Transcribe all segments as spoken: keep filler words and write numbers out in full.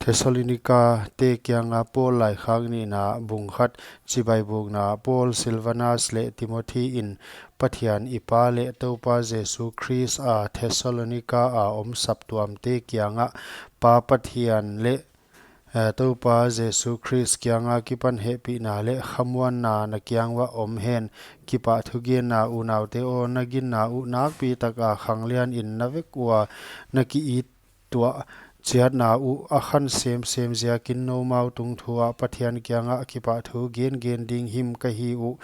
Thessalonika te kianga Paul laikhak nihna bung khat. Chibai bukna. Paul, Silvanus leh Timothy in Pathian i Pa leh Toupa Jesu Khrist a Thessalonika a om saptuamte kiangah, Pa Pathian leh, eh, Toupa Jesu Khrist kianga kipan hehpihna leh khamuanna na kiang uah om hen. Kipahthugenna. Unaute aw, na ginna uh nakpi taka khanglian in na vek ua na ki-it tuah chiatna uh a khan semsem ziakin noumau tungthu ah Pathian kiangah kipahthu gengen ding him ka hi uh,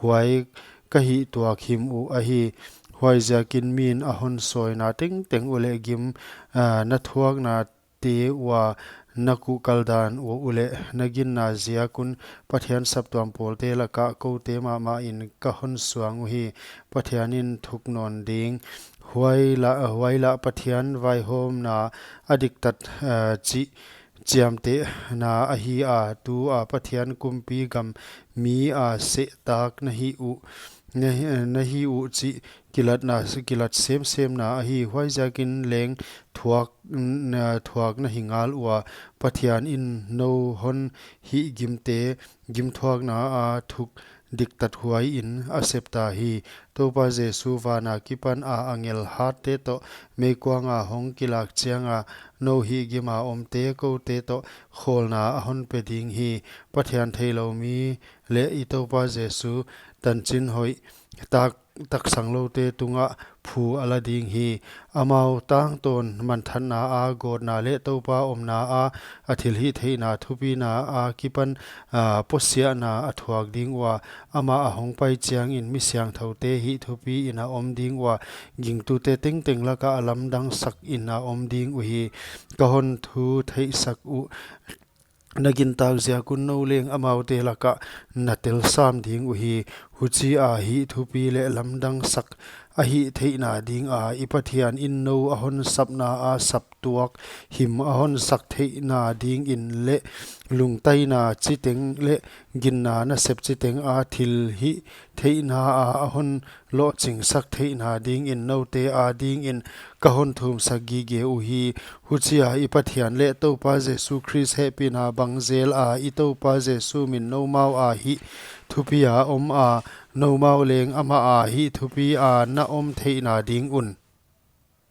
huai ka hih tuak him uh ahi. Huaiziakin min a hon sawina tengteng uleh gim, ah, na thuaknate ua na kuhkal dan uh uleh na ginna ziak un Pathian saptuam pawlte lakah koute mahmah in ka hon suang uhi. Pathian in thuk nawn ding. Huai lah, huai lah Pathian vaihawmna a diktat, eh, chih chiamtehna ahi a, tu a Pathian kumpi gam mi a sehtak na hi uh, na hi, na hi uh chih kilatna, kilat semsemna ahi. Huaiziakin leng thuak, na thuak na hi ngal ua, Pathian in nou hon hihgimte gimthuakna a thuk diktathuai in a septa hi. Toupa Jesu vana kipan a angel hatte toh meikuanga hong kilak chianga nou hihgima omte koute toh khawlna a hon pe ding hi. Pathian theilou mi leh i Toupa Jesu tanchin hoih tak, taksangloute tungah phu a la ding hi. Amau tangtawn manthatna a gawtna leh Toupa omna a a thilhihtheihna thupina a kipan, ah, posiahna a thuak ding ua, amah a hongpai chiangin mi siangthoute hih thupi in a om ding ua, gingtute tengteng lakah a lamdangsak in a om ding uhi. Ka hon thu theihsak uh na gintak ziak un nou leng amaute lakah na telsam ding uhi. Huchia hih thupi leh lamdangsak a hihtheihna dinga i Pathian in nou a hon sapna a saptuak him a hon sak theihna dingin leh lungtaina chiteng leh ginna nasep chiteng a thilhihtheihna a a hon lohchingsak theihna dingin noute a dingin ka hon thumsak gige uhi. Huchia i Pathian leh Toupa Jesu Khrist hehpihna bang zel a i Toupa Jesu min noumau a hih thupi a om a, noumau leng amah a hih thupi a na om theihna ding un.